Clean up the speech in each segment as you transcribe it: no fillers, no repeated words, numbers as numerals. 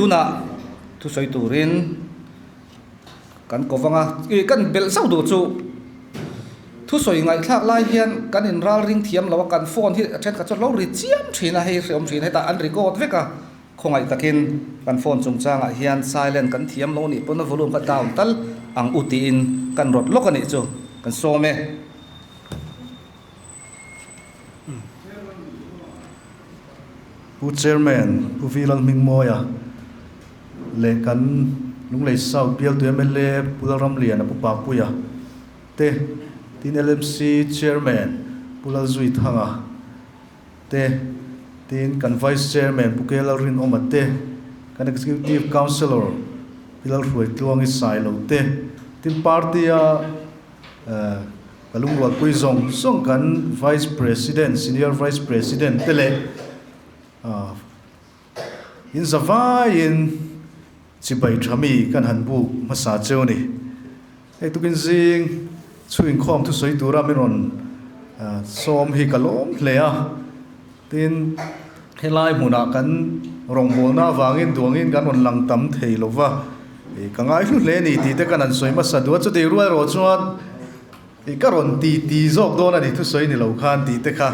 Tunah thusawi turin kan ko vang a, ih kan belh zauh duh chu thusawi ngaihthlak lai hian kan in ral ring thiam lo a, kan phone hi a thenkhat chu a lo ri chiam thin a, hei hreawm thin hetah an record vek a, khawngaih takin kan phone chungchangah hian silent kan thiam lo nih pawn a volume kha down tal ang u tiin kan rawt lawk a nih chu kan sawm e. Pu Chairman Pu V Lalhmingmawia leh kan Lunglei South bialtu mla Pu Lalramliana Pu Papuia te, tin LMC Chairman Pu Lalzuithanga te, tin kan Vice Chairman Pu K Lalrinawma te, kan Executive Councillor Pi Lalhruaitluangi Sailo te, tin party-a Ka lungrualpui zawng zawng kan Vice President, Senior Vice President te leh in zavaiin chibai tha mi kan han buk hmasa cheu a ni. Hei tukin zing chhuinkhawm thusawi tura min rawn sawm hi ka lawm hle a, tin helai hmunah kan rawngbawlna avangin duangin kan rawn lang tam thei lo va, ka ngaihlu hle a ni tih te kan han sawi hmasa duh a, chutih rual erawh chuan ka rawn ti ti zawk dawn a ni thusawi ni lo khan tih te kha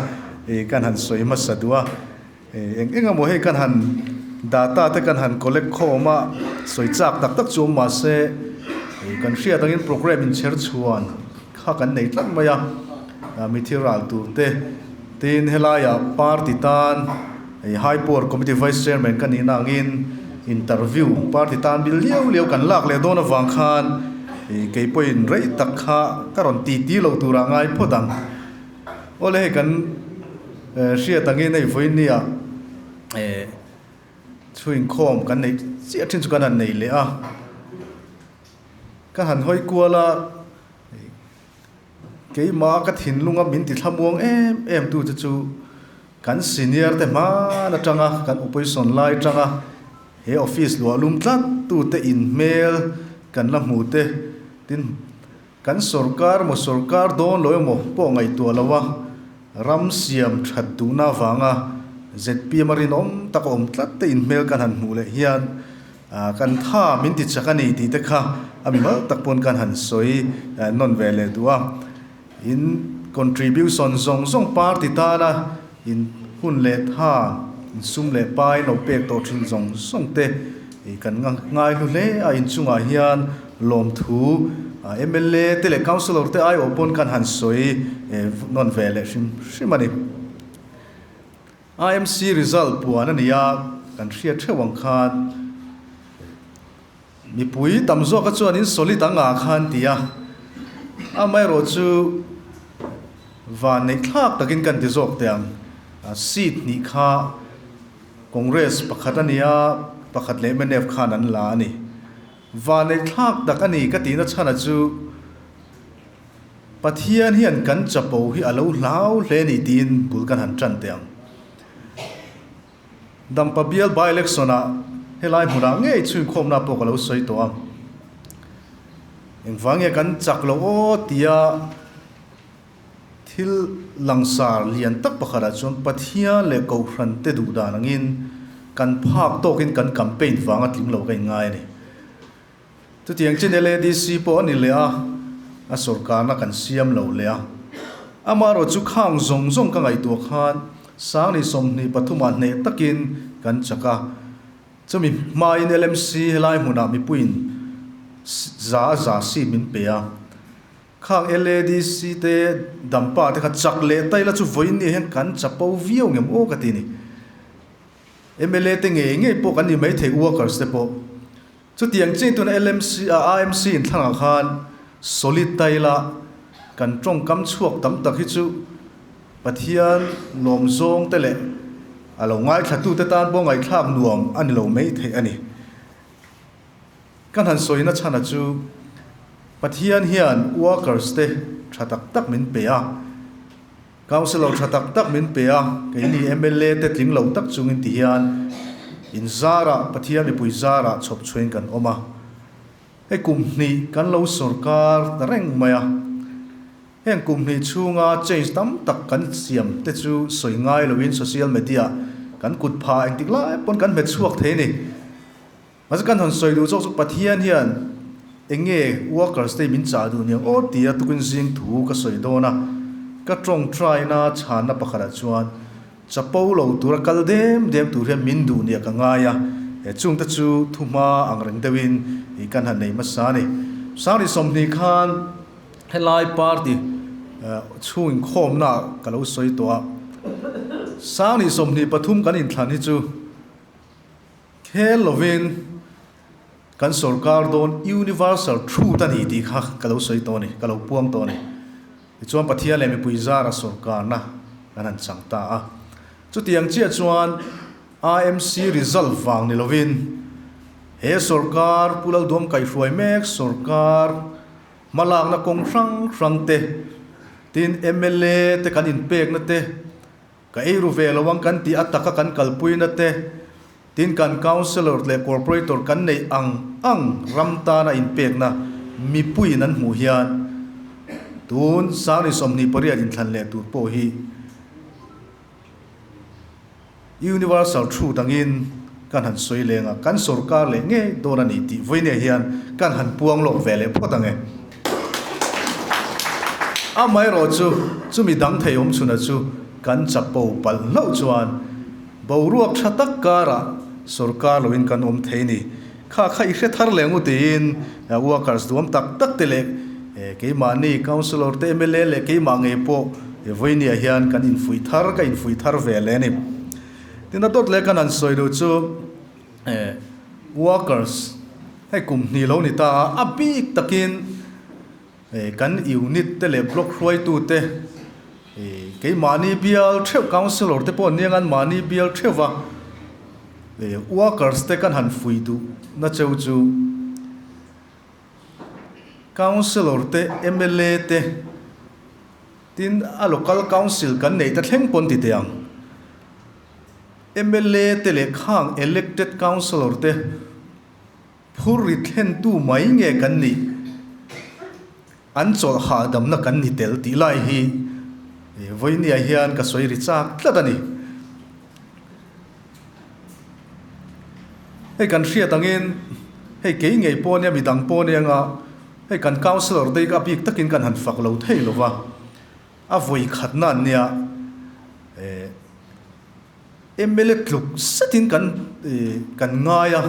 kan han sawi hmasa duh a, eng eng emaw hei kan han data te kan han collect khawm a, sawi chak tak tak chu awm mah se kan hriat angin programme inchher chhuan kha kan nei tlat mai a, mithi ral tur te. Tin, helaiah party tan High Power Committee Vice Chairman ka nihna angin interview party tan bil liau liau kan lak leh dawn avang khan kei pawhin rei tak kha ka rawn ti ti lo turah ngai phawt ang. Awle hei kan hriat angin hei vawinia chhuinkhawm kan neih chiah thin chu kan han nei leh a, ka han hawi kual a. Keimah ka thinlunga min ti thlamuang em em tu te chu kan senior te hman atanga kan opposition lai atanga he office luah lum tlat tu te in hmel kan la hmu te tin kan sorkar emaw sorkar dawn lo emaw pawh ngaihtuah lo a ram siam that duhna avanga zpm a rinawm tak a awm tlat te in hmel kan han hmuh leh hian Kan tha min ti chak a ni tih te kha a mi mal tak pawn kan han sawi nawn ve leh duh a. In contribution zawng zawng party tana in hun leh tha, in sum leh pai lo pek tawh thin zawng zawng te kan ngai hlu hle a. Inchungah hian lawmthu mla te leh councillor te aiawh pawn kan han sawi nawn ve leh hrim hrim a ni. IMC result puan a ni a, kan hriat theuh ang khan mipui tam zawka chuan in solid ang ah khan ti a, amaherawh chu van neih thlak takin kan ti zawk teh ang, seat hnih kha Congress pakhat a ni a, pakhat leh mnf khan an la a ni. Van neih thlak tak a ni ka tihna chhana chu. Pathian hian kan chapo hi a lo hlau hle ni tiin bul kan han tan teh ang. Dampa bial by election ah helai hmunah ngei chhunkhawmna pawh ka lo sawi tawh a. Engvang nge kan chak loh aw tia thil langsar lian tak pakhatah chuan Pathian leh Kohhran te duh dan angin kan phak tawkin kan campaign vanga tling lo ka inngai a ni. Chutiang chin LADC pawh a ni leh a, a sawrkarna kan siam lo leh a. Amaherawh chu khang zawng zawng ka ngaihtuah khan Sangni 23 ah hneh takin kan chak a. Chumi hmain LMC helai hmunah mipuiin za a za seat min pe a. Khang LADC te dampa te kha chak leh taila chu vawiin ni hian kan chapo viau ngem aw ka ti ni. Mla te ngei ngei pawh kan ni maithei workers te pawh. Chutiang chiah tuna LMC ah AMC in thlangah khan solid taila kan tawngkam chhuak tam tak hi chu Pathian lawm zawng te leh a lo ngaithlatute tan pawh ngaihthlak nuam a ni lo mai theih a ni. Kan han sawina chhana chu Pathian hian workers te tha tak tak min pe a, Councillor tha tak tak min pe a, keini mla te tling lo tak chungin ti hian in zarah, Pathian mipui zarah chhawp chhuain kan awm a. Hei kum hnih kan lo sawrkar ta reng mai a, heng kum hnih chhunga change tam tak kan siam te chu sawi ngai loin social media kan kut phah engtik lai pawn kan hmet chhuak thei a ni. Mahse kan han sawi duh zawk chu Pathian hian eng nge workers te hi min chah duh niang aw tia tukin zing thu ka sawi dawn a, ka tawngtaina chhanna pakhatah chuan chapo lo tura kal dem dem tur hian min duh nia ka ngai a, he chungte chu thuhma ang reng deuhin i kan han nei hmasa a ni. Sangri 20 khan helai party chhung inkhawmna ka lo sawi tawh a, Sangri 23 kan inthlan hi chu Khel lovin kan sorkar dawn universal truth a ni tih kha ka lo sawi tawh a ni, ka lo puang tawh a ni. Tichuan Pathian leh mipui zara sorkarna kan han chang ta a. Chutiang chiah chuan AMC result vang ni lovin he sorkar Pu Lalduam kaihhruai mek sorkar hmalakna kawng hrang hrang te, tin mla te kan inpekna te, Ka ei ru ve lo ang kan tih a taka kan kalpuina te, tin kan Councillor leh Corporator kan neih ang ang ram tana inpekna mipuiin an hmuh hian tun Sangni 28 inthlan leh tur pawh hi Universal Truth angin kan han sawi leng a, kan sorkar leh ngei dawn a ni tih vawinia hian kan han puang lawk ve leh phawt ang e. Amaherawh chu, chumi dang thei awm chhuna chu kan chapo palh hlauh chuan boruak tha tak karah sorkar loin kan awm thei ni. Kha kha i hre thar leh ngu tiin workers duam tak tak te leh keimahni councillor te mla leh keimah ngei pawh vawinia hian kan infuih thar ka infuih thar ve leh a ni. Tin a dawt leh kan han sawi duh chu workers hei kum hnih lo ni ta a, a bik takin kan unit te leh block hruaitu te keimahni bial theuh councillor te pawh an nia an mahni bial theuh va workers te kan han fuih duh na cheu chu councillor te mla te Tin, a Local Council kan neih ta thleng pawn ti teh ang. Mla te leh khang elected Councillor te phur ri thlentu mai nge kan nih? An chawlh hahdamna kan ni tel tih lai hi vawinia hian ka sawi ri chak tlat a ni. Hei kan hriat angin hei kei ngei pawh nia midang pawh nia anga hei kan councillor te hi a bik takin kan han fak lo thei lo va, a vawi khatna an nia eh mla tluk zetin kan eh kan ngai a,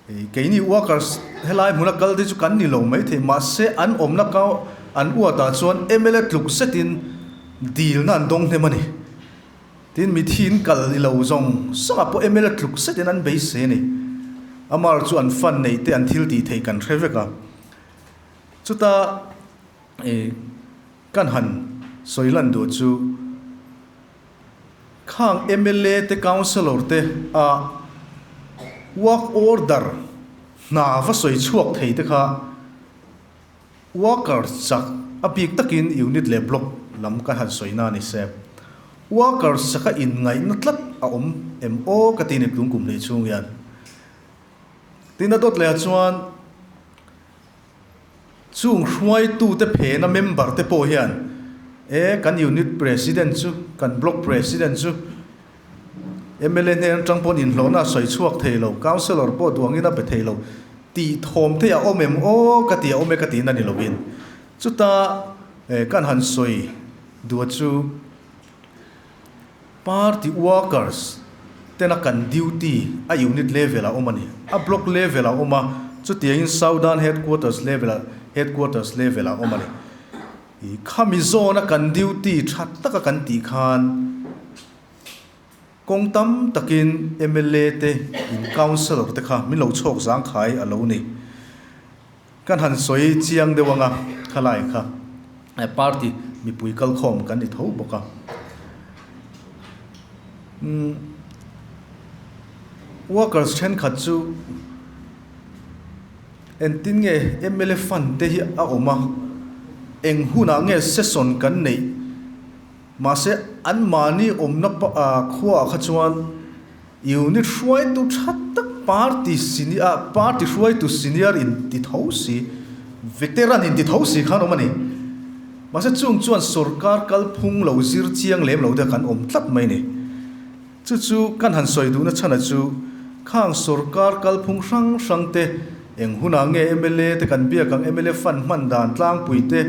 eh keini workers helai hmuna kal te chu kan ni lo maithei mahse an awmna kau an uatah chuan mla tluk zetin dilna an dawng hnem a ni. Tin, mithi in kal i lo zawng zawng ah pawh mla tluk zetin an beisei a ni. Amar chu an fan neih te an thil tih theih kan hre vek a. Chuta ih kan han sawi lan duh chu khang mla te councillor te a work order hna va sawi chhuak thei te kha Worker chak a bik takin unit leh block lam ka han sawi na ni se. Worker chaka inngaihna tlat a awm em aw ka ti ni tlung kum hlei chhung hian. Tin a dawt leh ah chuan chung hruaitute phena member te pawh hian e kan unit president chu kan block president chu mla hnen atang pawn inhlawhna a sawi chhuak thei lo, councillor pawh duangin a pe thei lo tih thawm te a awm em aw ka ti a awm e ka tihna ni lovin chuta kan han sawi duh chu party workers tena kan duty a unit level a awm a ni, a block level a awm a, chutiangin southern headquarters level ah headquarters level a awm a ni. Khami zawna kan duty tha taka kan tih khan kawng tam takin mla te in councillor te kha min lo chhawk zangkhai a lo ni. Kan han sawi chiang deuh anga khalai kha party mipui kalkhawm kan ni tho bawk a. Workers thenkhat chu. Engtin nge mla fund te hi a awm a, eng hunah nge session kan neih? Mahse anmahni awmna khuaah kha chuan unit hruaitu tha tak party senior party hruaitu senior in ti tho si, veteran in ti tho si khan awm a ni. Mahse chung chuan sorkar kalphung lo zir chiang lem lo te kan awm tlat mai a ni. Chu chu kan han sawi duhna chhana chu Khang sorkar kalphung hrang hrang te, eng hunah nge mla te kan biak ang, mla fund hman dan tlangpui te,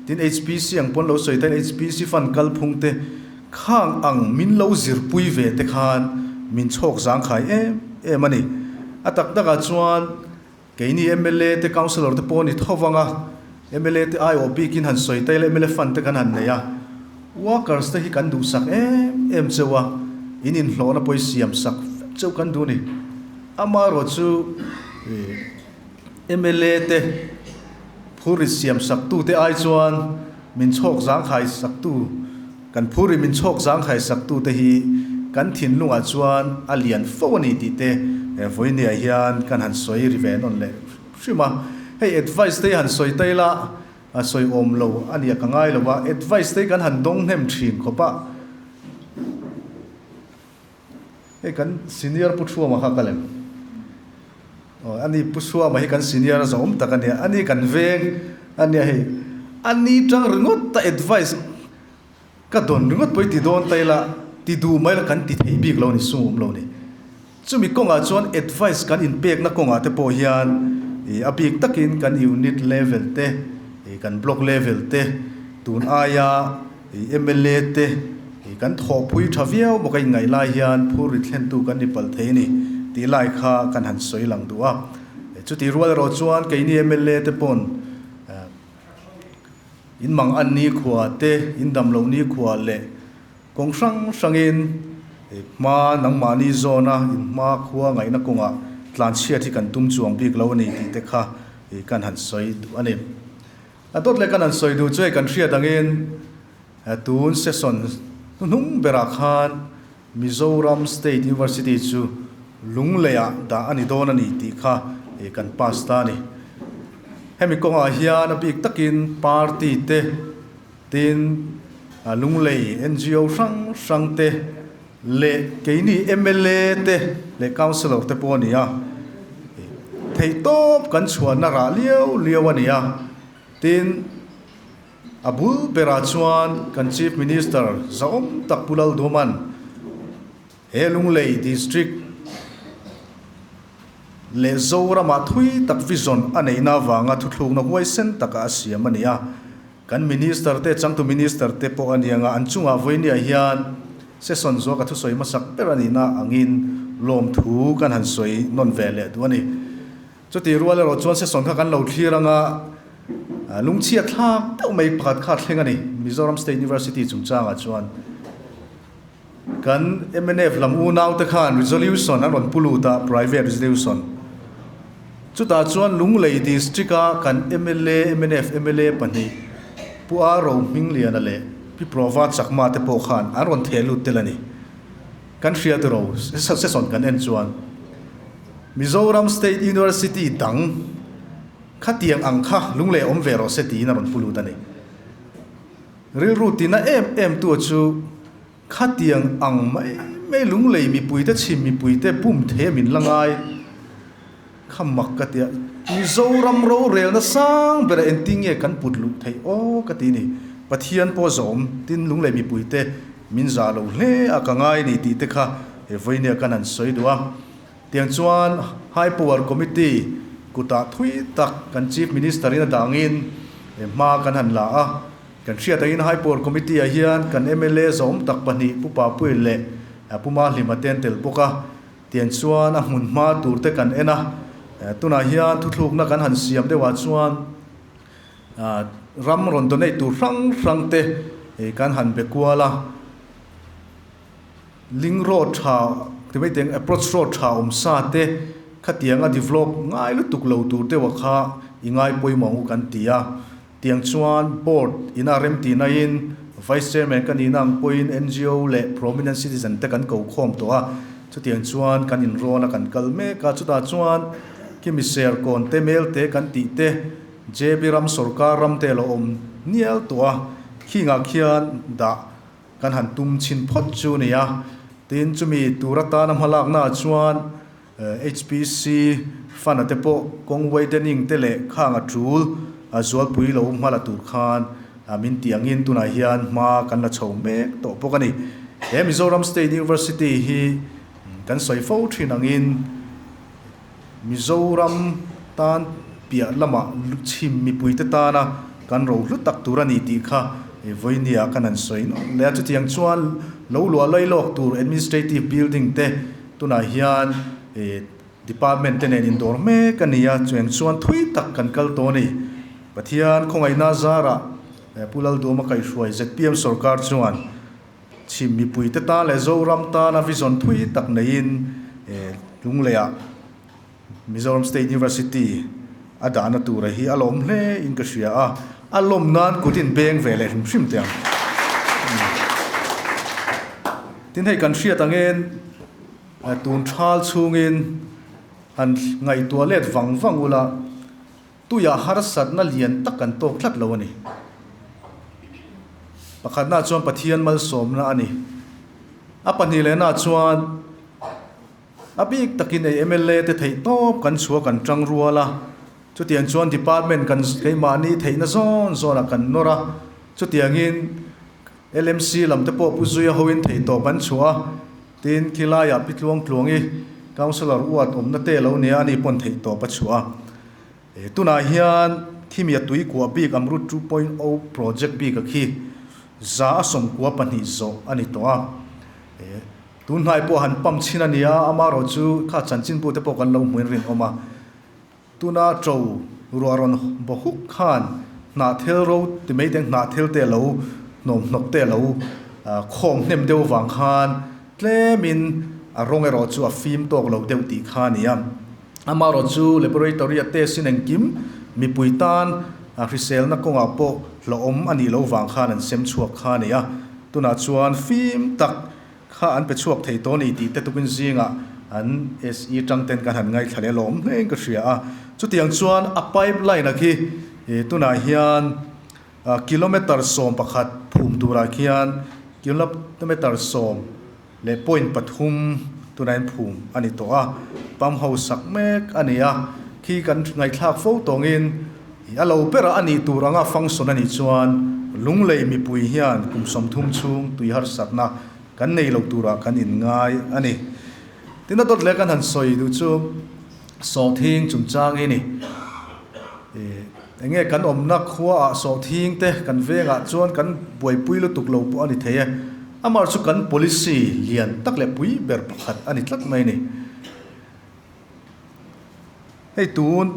tin HPC ang pawn lo sawi ta in HPC fund kalphung te, khang ang min lo zirpui ve te khan min chhawk zangkhai em em a ni. A tak takah chuan keini mla te councillor te pawh a ni tho vang a, mla te aiawh bikin han sawi ta ila mla fund te kan han nei a, Workers te hi kan duhsak em em cheu a, in inhlawhna pawh i siam sak vek cheu kan duh a ni. Amaherawh chu mla te phurrit siam sak tu te ai chuan min chhawk zangkhai sak tu, kan phurrit min chhawk zangkhai sak tu te hi kan thinlungah chuan a lian fo a ni tih te vawinia hian kan han sawi ri ve nawn leh hrim a. Hei advice te hi han sawi ta ila, A sawi awm lo a nia ka ngai lo a, advice te kan han dawng hnem thin khawp a. Hei kan senior Pu Thuama kha ka lem. Aw ani Pu Thuama hi kan senior a zawm tak a nia, ani kan veng a nia hei. Ani tang ringawt ta advice ka dawn ringawt pawh i ti dawn ta ila, ti duh mai la kan ti thei bik lo a ni, sum awm lo a ni. Chumi kawngah chuan advice kan inpekna kawngah te pawh hian a bik takin kan unit level te, kan block level te, tun aia mla te kan thawhpui tha viau bawk a inngaih lai hian phurrit thlentu kan ni palh thei a ni tih lai kha kan han sawi lang duh a. Chutih rual erawh chuan keini mla te pawn in mang an nikhua te, in dam loh nikhua leh Kawng hrang hrangin hma nangmahni zawna in hma khua ngaihna kawngah tlanchhiat hi kan tum chuang bik lo a ni tih te kha kan han sawi duh a ni. A dawt leh kan han sawi duh chu hei kan hriat angin tun session hnuhnung berah khan Mizoram State University chu Lungleiah dah a ni dawn a ni tih kha kan pass ta a ni. Hemi kawngah hian a bik takin party te Tin, Lunglei ngo hrang hrang te leh keini mla te leh councillor te pawh a ni a, theihtawp kan chhuahna rah liau liau a ni a. Tin, a bul berah chuan kan Chief Minister zahawm tak Pu Lalduman he Lunglei District leh Zoramah thui tak vision a neihna avanga thuthlukna huaisen taka a siam a ni a. Kan Minister te, changtu Minister te pawh a ni anga an chungah vawinia hian session zawk a thusawi hmasak ber a nihna angin lawmthu kan han sawi nawn ve leh duh a ni. Chutih rual erawh chuan session kha kan lo thlir anga lungchhiat thlak deuh mai pakhat kha thleng a ni. Mizoram State University chungchangah chuan kan mnf lam unau te khan resolution an rawn pu lut a, private resolution. Chutah chuan Lunglei District a kan mla, mnf mla pahnih Pu A Rohmingliana leh Pi Prova Chakma te pawh khan an rawn theh lut tel a ni. Kan hria tiro session kan en chuan Mizoram State University dang khatiang ang kha Lunglei awm ve rawh se tiin a rawn pu lut a ni. Rilru tina em em tu chu khatiang ang mai mai Lunglei mipuite chhim mipuite bum thei a min la ngai kha mak ka ti a, Mizoram rorelna sang berah engtin nge kan put luh theih aw ka ti ni. Pathian pawh zawm tin Lunglei mipuite min zah lo hle a ka ngai ni tih te kha he vawinia kan han sawi duh a. Tiang chuan High Power Committee kutah thui tak kan Chief Minister in a dangin hma kan han la a. Kan hriat angin High Power Committee ah hian kan mla zawm tak pahnih Pu Papuii leh Pu Mahlima te an tel bawk a. Tiang chuan a hmun hma tur te kan en a. Tunah hian thuthlukna kan han siam deuhah chuan ram rawn donate tur hrang hrang te kan han be kual a. Link road tha ti mai teng approach road tha awm sa te khatiang a develop ngai lutuk lo tur deuh a kha i ngai pawimawh ang u kan ti a. Tiang chuan board ina remtihna in Vice Chairman ka nihna ang pawhin ngo leh prominent citizen te kan ko khawm tawh a, chutiang chuan kan inrawn a kan kal mek a, chutah chuan kimi serkawn te mel te kan tih te JB ram sorkar ram te a lo awm nial tawh a, khingah khian dah Kan han tum chhin phawt chu ni a, tin chumi tur atana hmalaknaah chuan HPC fund-a te pawh kawng widening te leh khang a tul a zualpui lo hmala tur khan min tih angin tunah hian hma kan la chho mek tawh bawk a ni. He Mizoram State University hi kan sawi fo thin angin. Mizoram tan piah lamah chhim mipuite tana kan ro hlu tak tur a ni tih kha vawinia kan han sawi nawlh leh a. Chutiang chuan lo luah lai lawk tur administrative building te tunah hian department te nen indawr mek a ni a, chuang chuan thui tak kan kal tawh a ni. Pathian khawngaihna zarah Pu Lalduama kaihhruai zpm sorkar chuan Chhim mipuite tan leh Zoram tana vision thui tak neiin Lungleiah Mizoram State University a dahna tura hi a lawm hle in ka hria a, a lawm nan kut in beng ve leh hrim hrim teh ang. Tin hei kan hriat angin tun thal chhungin han ngaihtuah let vang vang ula, Tuiah harsatna lian tak kan tawk tlat lo a ni. Pakhatna chuan Pathian malsawmna a ni. A pahnih lehna chuan a bik takin ei mla te theih tawp kan chhuah kan tang rual a, chutiang chuan department kan keimahni theihna zawn zawnah kan nawr a, chutiangin LMC lam te pawh Pu Zuia hoin theih tawp an chhuah a, tin khilaiah Pi Tluang Tluangi Councillor uat awmna te lo nia ani pawn theih tawp a chhuah a. Tunah hian Thimia tui kuah bik Amrut 2.0 project bik a khi 192 zawh a ni tawh a. Tun hnai pawh han pump chhin a nia, amaherawhchu kha chanchinbu te pawh kan lo hmuin rinawm a. Tuna to ruah rawn baw huk khan hnahthel ro ti mai teng hnahthel te lo hnawm hnawk te lo khawm hnem deuh vang khan tlemin a rawng erawh chu a fim tawk lo deuh tih kha a ni a. Amaherawh chu laboratory a test in engkim mipui tan hriselna kawngah pawh hlauhawm a nih loh vang khan an sem chhuak kha a ni a. Tunah chuan fim tak Kha an pe chhuak thei tawh a ni tih te tukin zingah an SE tang ten kan han ngaithla leh lawm hlein ka hria a. Chutiang chuan a pipe line a khi tunah hian kilometre 11 phum turah khian kilometre 10.3 tunah hian phum a ni tawh a, pump house sak mek a ni a. Khi kan ngaihthlak fo tawngin A lo berah a nih tur anga function a nih chuan Lunglei mipui hian kum 30 chhung tui harsatna kan nei lo turah kan inngai a ni. Tin a dawt leh kan han sawi duh chu sawhthing chungchang hi ni. Enge kan awmna khuaah sawhthing te kan vengah chuan kan buaipui lutuk lo pawh a ni thei e. Amah chu kan policy lian tak leh pui ber pakhat a ni tlat mai a ni. Hei tun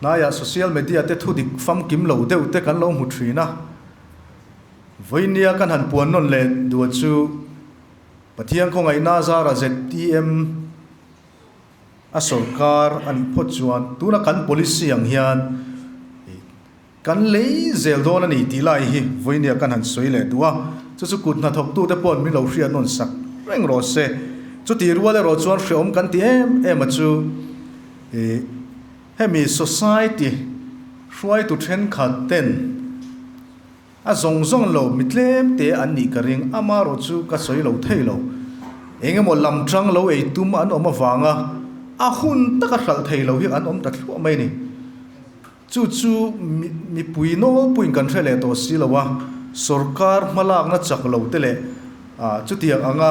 hnaiah social media te thu dik famkim lo deuh te kan lo hmu thin a, vawinia kan han puan nawn leh duah chu Pathian khawngaihna zara zpm a sawrkar a nih phawt chuan tuna kan policy ang hian kan lei zel dawn a ni tih lai hi vawinia kan han sawi leh duh a, chu chu kut hnathawktute paw'n min lo hriat nawn sak reng rawh se. Chutih rual erawh chuan hreawm kan ti em em a chu ih hemi society hruaitu thenkhat ten a zawng zawng lo mi tlem te an nih ka ring, amaherawh chu ka sawi lo thei lo. Eng emaw lam tang lo ei tum an awm avanga a hun taka hralh thei lo hi an awm ta thluah mai a ni. Chu chu mipui nawlpuiin kan hre leh tawh si lo a, sorkar hmalakna chak lo te leh chutiang anga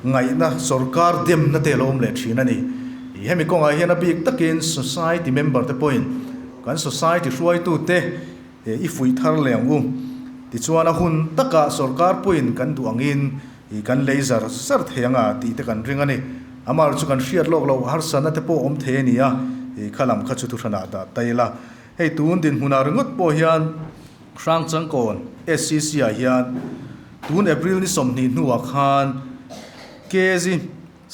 ngaihna sorkar demna te a lo awm leh thin a ni. Hemi kawngah hian a bik takin society member te pawhin kan society hruaitute i fuih thar leh ang u. Tichuan a hun takah sorkar pawhin kan duh angin kan lei zar zar thei anga tih te kan ring a ni. Amah chu kan hriat lawk loh harsatna te pawh awm thei a ni a, kha lam kha chu thuhranah dah ta ila. Hei tun dinhmunah ringawt pawh hian Hrangchangkawn SCC ah hian tun April ni 20 hnuah khan kg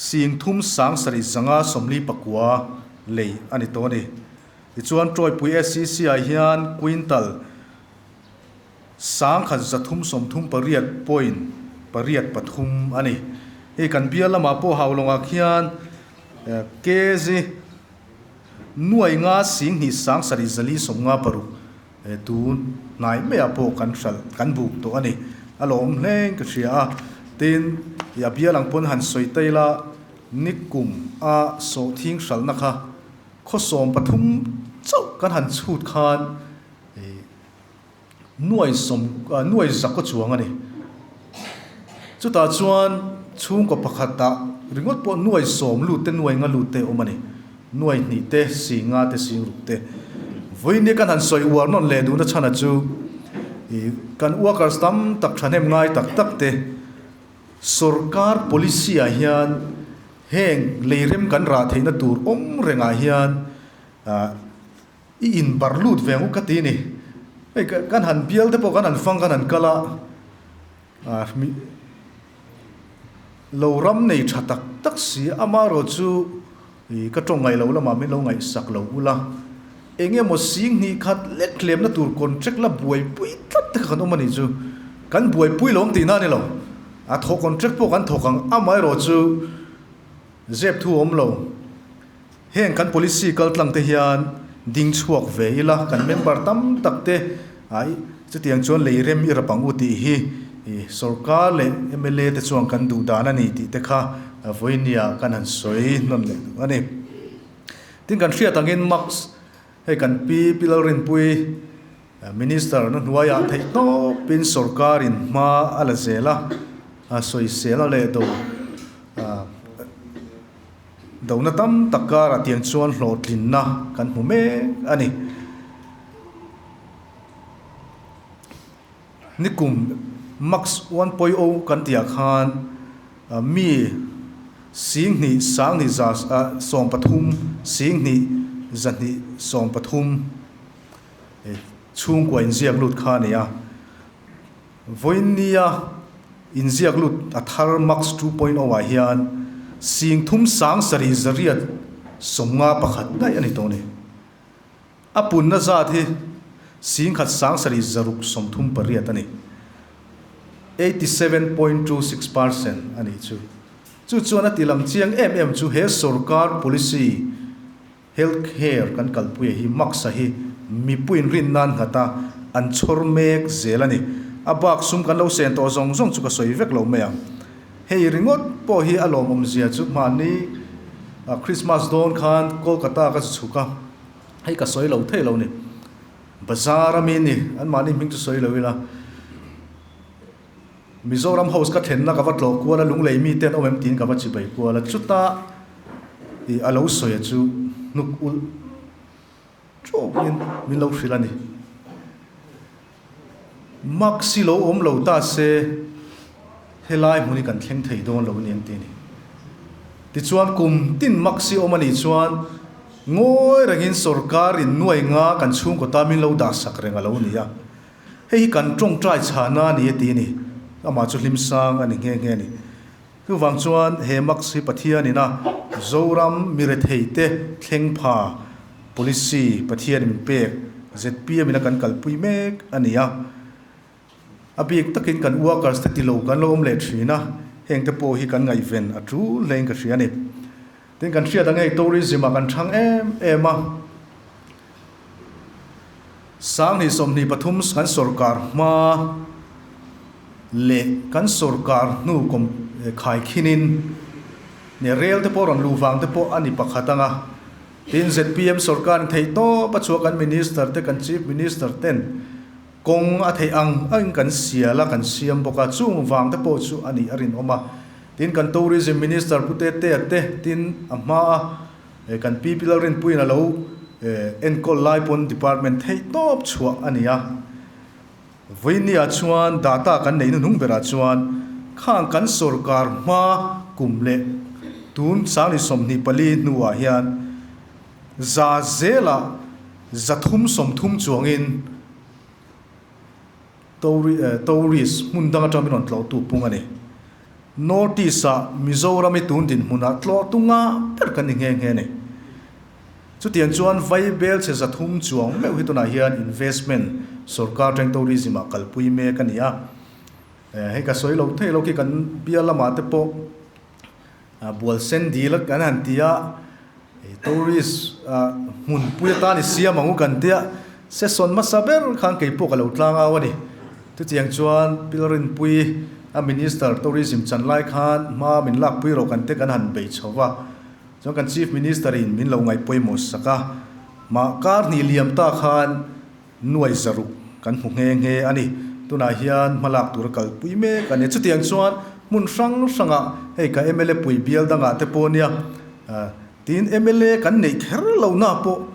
3749 lei a ni tawh a ni. Tichuan Tawipui SCC ah hian quintal 1338 point pariat pathum a ni. Hei kan bial lamah pawh Haulawngah khian kg 5,274 56 tun hnai maiah pawh kan hralh kan buk tawh a ni. A lawm hleng ka hria a, tin a bial ang pawn han sawi ta ila nikum a sawhthing hralhna kha khaw 13 chauh kan han chhut khan Nuai sawm nuai zak a chuang a ni. Chutah chuan chhungkaw pakhatah ringawt pawh nuai sawm lut te nuai nga lut te a awm a ni. Nuai hnih te, si nga te, sing ruk te. Vawiin kan han sawi uar nawn leh duhna chhana chu i kan workers tam tak thahnem ngai tak tak te sorkar policy ah hian heng leirem kan rah theihna tur awm rengah hian ah i inbar lut ve ang u ka ti a ni. Hei kan han bial te pawh kan han fang kan han kal a. Lo ram nei tha tak tak si, amaherawh chu ka tawng ngaih loh lamah min lo ngaihsak lo ula, eng emaw sing hnih khat lek hlemna tur contract la buaipui tlat te kha kan awm a nih chu. Kan buaipui lo ang tihna a ni lo, a thawh contract pawh kan thawk ang, amaherawh chu zep thu a awm lo. Heng kan policy kal tlang te hian ding chhuak ve ila, kan member tam tak te ai chutiang chuan lei rem i rap ang u tih hi sorkar leh mla te chuan kan duh dan a ni tih te kha vawinia kan han sawi hnawn leh duh a ni. Tin kan hriat angin Max hei kan pi Pi Lalrinpui Minister na hnuaiah theihtawpin sorkarin hma a la zel a, sawisel a leh do. Dona tam tak karah tiang chuan hlawhtlinna kan hmu mek a ni. Nikum Max 1.0 kan tihah khan mi singhnih sanghnih za 13 singhnih zahnih 13 chhungkua inziak lut kha a ni a. Vawiinnia inziak lut a thar Max 2.0 ah hian sing thum sang sarih zariat 51 daih a ni tawh a ni. A punna zat hi sing khat sang sarih zaruk 38 a ni, 87.26 percent a nih chu. Chu chuan a tilang chiang em em chu he sorkar policy, Health care kan kalpuia hi Max-a hi mipuiin rin nan nghat a, an chhawr mek zel a ni. A bak sum kan lo sen tawh zawng zawng chu ka sawi vek lo mai ang. Hei ringawt pawh hi a lawmawm zia chu hmanni Christmas dawn khan Kolkata ka zu chhuk a, hei ka sawi lo thei lo ni. Bazar a mi ni, anmahni hming chu sawi lo ila. Mizoram House ka thlenna ka va tlawh kual a, lunglei mite an awm em tiin ka va chibai kual a, chuta ih a lo sawi a chu hnuk ulh tawkin min lo hrilh a ni. Max hi lo awm lo ta se helai hmun hi kan thleng thei dawn lo a ni an ti a ni. Tichuan kum tin Max hi awm a nih chuan ngawi rengin sorkar in nuai nga kan chhungkaw ta min lo dah sak reng a lo ni a. Hei hi kan tawngtai chhahna a ni a ti a ni. Amah chu hlimsang a ni nghe nghe a ni. Chuvang chuan he Max hi Pathianin a Zoram miretheite thleng pha policy Pathianin min pek zpm in a kan kalpui mek a ni a. A bik takin kan workers te tilo kan lo awm leh thin a, hengte pawh hi kan ngaihven a tul hlein ka hria a ni. Tin kan hriat ang hei tourism ah kan thang em em a. 2023 kan sorkar hma leh kan sorkar hnu kawm khaikhinin nge rel te pawh rawn luh vang te pawh a ni pakhat ang a. Tin zpm sorkarin theih tawp a chhuah kan minister te kan chief minister ten kawng a theih ang angin kan sial a kan siam bawk a chung vang te pawh chu a nih a rinawm a. Tin kan tourism minister Pu Tetea te tin a hma a. Kan Pi Pilalrinpuiin a lo enkawl lai pawn department theih tawp chhuah a ni a. Vawinia chuan data kan neih hnuhnung berah chuan khang kan sorkar hma kum leh tun 2024 hnuah hian za zelah 330 chuangin Tourist hmun dang atang min rawn tlawhtu pung a ni. North East ah Mizoram hi tun dinhmunah tlawhtu nga ber kan ni nghe nghe a ni. Chutiang chuan Vaibel chhe 300 chuang meuh hi tunah hian investment sorkar atang tourism ah kalpui mek a ni a. Hei ka sawi lo thei lo khi kan bial lamah te pawh Bual sen dil kan han ti a, tourist hmunpui atan i siam ang u kan ti a, session hmasa ber khan kei pawh ka lo tlang au a ni. Chutiang chuan Pilrinpui a Minister Tourism chan lai khan hma min lakpui rawh kan te kan han bei chho va, chuan kan Chief Minister in min lo ngaih pawimawh sak a, mah kar hnih liam ta khan Nuai zaruk kan hmu nghe nghe a ni. Tunah hian hmalak tur a kalpui mek a ni. Chutiang chuan hmun hrang hrangah hei ka mla pui bial dangah te pawh nia Tin, mla kan neih kher lohna pawh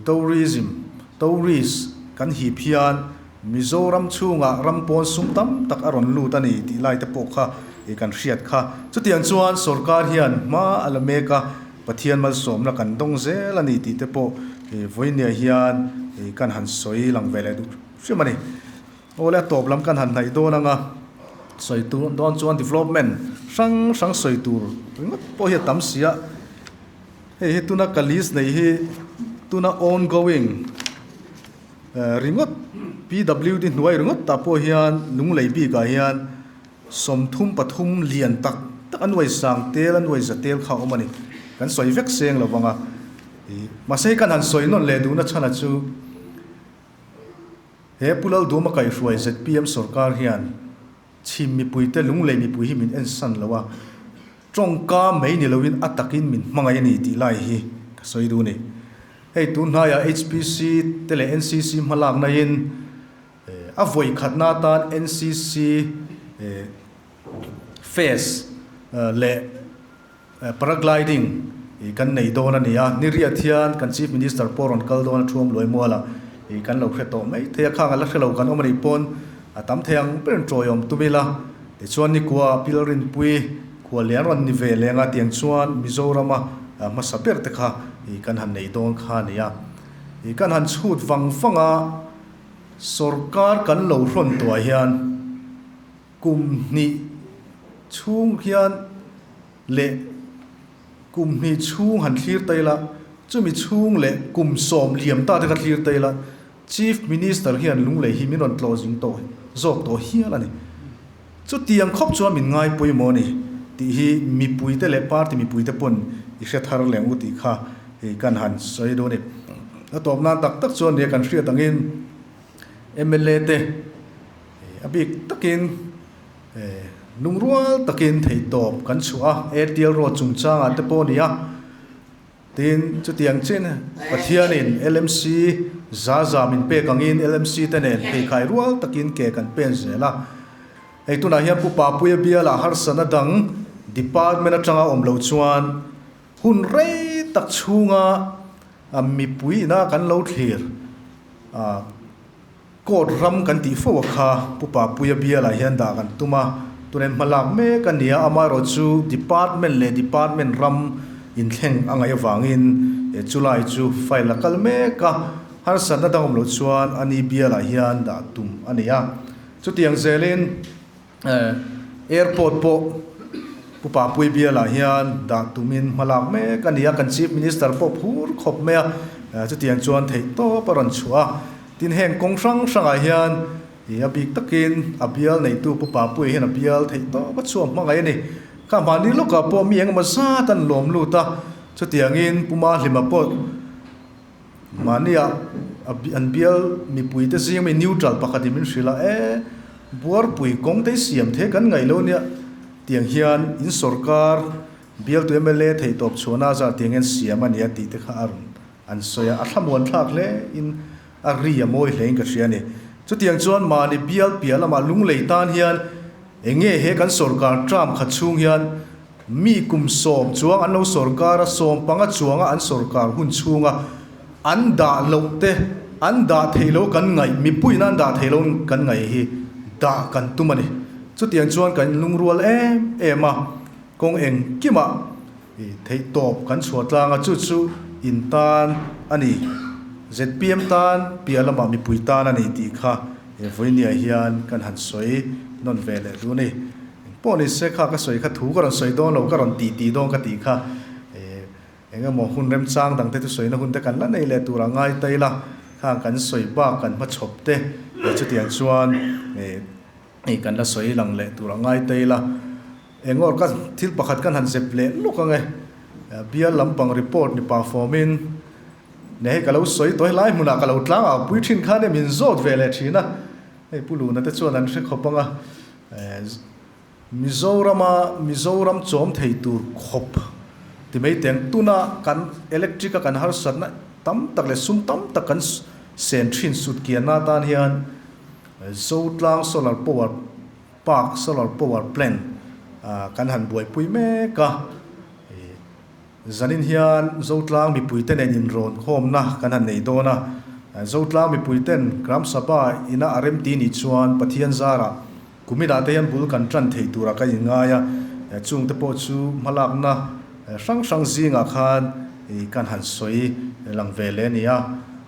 tourism, tourist, kan hip hian Mizoram chhungah ram pawn sum tam tak a rawn lut a ni tih lai te pawh kha kan hriat kha. Chutiang chuan sorkar hian hma a la mek a, Pathian malsawmna kan dawng zel a ni tih te pawh vawinia hian kan han sawi lang ve leh duh hrim a ni. Awle a tawp lam kan han hnaih dawn anga sawi tur dawn chuan development hrang hrang sawi tur ringawt pawh hi a tam si a. Hei hi tuna ka list nei hi tuna ongoing ringawt PWD hnuai ringawt tah pawh hian lunglei bikah hian 33 lian tak tak a nuai sang tel a nuai za tel kha a awm a ni. Kan sawi vek seng lo vang a. Mahse hei kan han sawi nawn leh duhna chhana chu He Pu Lalduma kaihhruai zpm sorkar hian chhim mipuite lunglei mipui hi min ensan lo a, tawngka mai ni loin a takin min hmangaih a ni tih lai hi ka sawi duh a ni. Hei tun hnaiah HPC te leh NCC hmalakna in a vawi khatna atan NCC Fest leh Paragliding ih kan nei dawn a ni a, ni riat hian kan Chief Minister pawh rawn kal dawn a thuam luai mual a, ih kan lo hre tawh mai thei a, khang a la hre lo kan awm a nih pawn a tam thei ang ber in tawiawm tum ila, tichuan nikua Pilrinpui khuallian rawn ni ve leng a, tiang chuan Mizorama hmasa ber te kha ih kan han nei dawn kha a ni a, ih kan han chhut vang vang a, sorkar kan lo hrawn tuah hian. Kum hnih chhung hian leh kum hnih chhung han thlir ta ila, chumi chhung leh kum sawm liam ta te kha thlir ta ila, Chief Minister hian lunglei hi min rawn tlawh zing tawh zawk tawh hial a ni. Chutiang khawp chuan min ngai pawimawh a ni tih hi mipuite leh party mipuite pawn i hre thar leng u tih kha kan han sawi dawn a ni. A tawp nan tak tak chuan nia kan hriat angin mla te, A bik takin lungrual takin theihtawp kan chhuah a, Airtel road chungchangah te pawh a ni a. Tin, chutiang chin Pathianin LMC za za min pek angin LMC te nen pheikhai rual takin ke kan pen zel a. Hei tunah hian Pu Papuia bialah harsatna dang department atanga awm loh chuan hun rei tak chhunga mipui ina kan lo thlir a. Court ram kan tih fo a kha Pu Papuia bialah hian dah kan tum a, tunen hma lak mek a ni a, amaherawhchu department leh department ram inthleng a ngaih avangin he chulai chu file a kal mek a, harsatna dang awm loh chuan a ni bialah hian dah tum a ni a. Chutiang zelin airport pawh Pu Papuia bialah hian dah tumin hma lak mek a ni a, kan Chief Minister pawh phur khawp mai a, chutiang chuan theihtawp a rawn chhuah a. Tin heng kawng hrang hrangah hian ih a bik takin a bial neitu Pu Papuia hian a bial theih tawp a chhuak hmangaih a ni. Kha mahni lawkah pawh mi engemaw zat an lawm lut a, chutiangin Pu Mahlima pawh mahnia an bial mipuite zing ami neutral pakhatin min hrilh a, e Buarpui kawng te hi siam thei kan ngaih lo nia tiang hian in sawrkar bialtu mla theih tawp chhuahna zar tiang hian siam a nia tih te kha a rawn An sawi a, a thlamuan thlak hle in a ri a mawi hle in ka hria a ni. Chutiang chuan mahni bial piah lamah lunglei tan hian eng nge he kan sorkar term khat chhung hian mi kum sawm chuang an lo sorkar a, sawm panga chuanga an sorkar hun chhunga an dah loh te, an dah theih loh kan ngaih, mipuiin an dah theih loh kan ngaih hi dah kan tum a ni. Chutiang chuan kan lungrual em em a, kawng engkimah I theihtawp kan chhuah tlang a, chu chu in tan a ni. Zpm tan piah lamah mipui tan a ni tih kha he vawinia hian kan han sawi nawn ve leh duh a ni. Engpawh ni se kha ka sawi kha thu ka rawn sawi dawn lo, ka rawn tih tih dawn ka tih kha eng emaw hun remchang dang te thusawi-na hun te kan la nei leh tur a ngai ta ila, khang kan sawi bak kan hmachhawp te chutiang chuan Hei kan la sawi lang leh tur a ngai ta ila, eng awr ka thil pakhat kan han zep leh lawk ang e, bial lampang report ni pah fawmin ne hei ka lo sawi tawh helai hmunah ka lo tlang au pui thin khan e min zawt ve leh thin a, hei Pu Luna te chuan an hre khawp ang a, Mizorama Mizoram chawm thei tur khawp ti mai teng tuna kan electric a kan harsatna tam tak leh sum tam tak kan sen thin sut kianna atan hian Zotlang Solar Power Park, Solar Power Plant, kan han buaipui mek a. Zanin hian Zotlang mipuite nen inrawn khawmna kan han nei dawn a. Zotlang mipuiten Gram Sabha ina a remti nih chuan Pathian zarah kuminah te hian bul kan tan thei turah kan inngai a. Chungte pawh chu hmalakna hrang hrang zingah khan kan han sawi lang ve leh a ni a.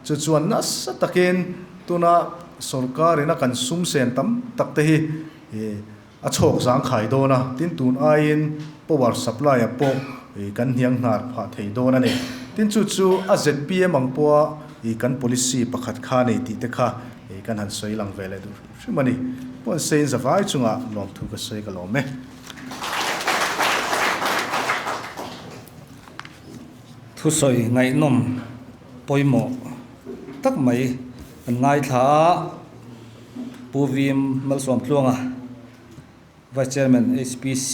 Chu chuan nasa takin tuna sorkar ina kan sum sen tam tak te hi A chhawk zangkhai dawn a, tin tun aiin power supply ah pawh kan hniang hnar phah thei dawn a ni. Tin chu chu a zpm ang pawha kan policy pakhat kha nei tih te kha kan han sawi lang ve leh duh hrim hrim a ni. Pawn sein zavai chungah lawmthu ka sawi ka lawm e. Thusawi ngaihnawm pawimawh tak mai an ngaithla a. Pu Vim Malsawmtluanga, Vice Chairman HPC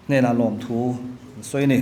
hnenah lawmthu an sawi a ni.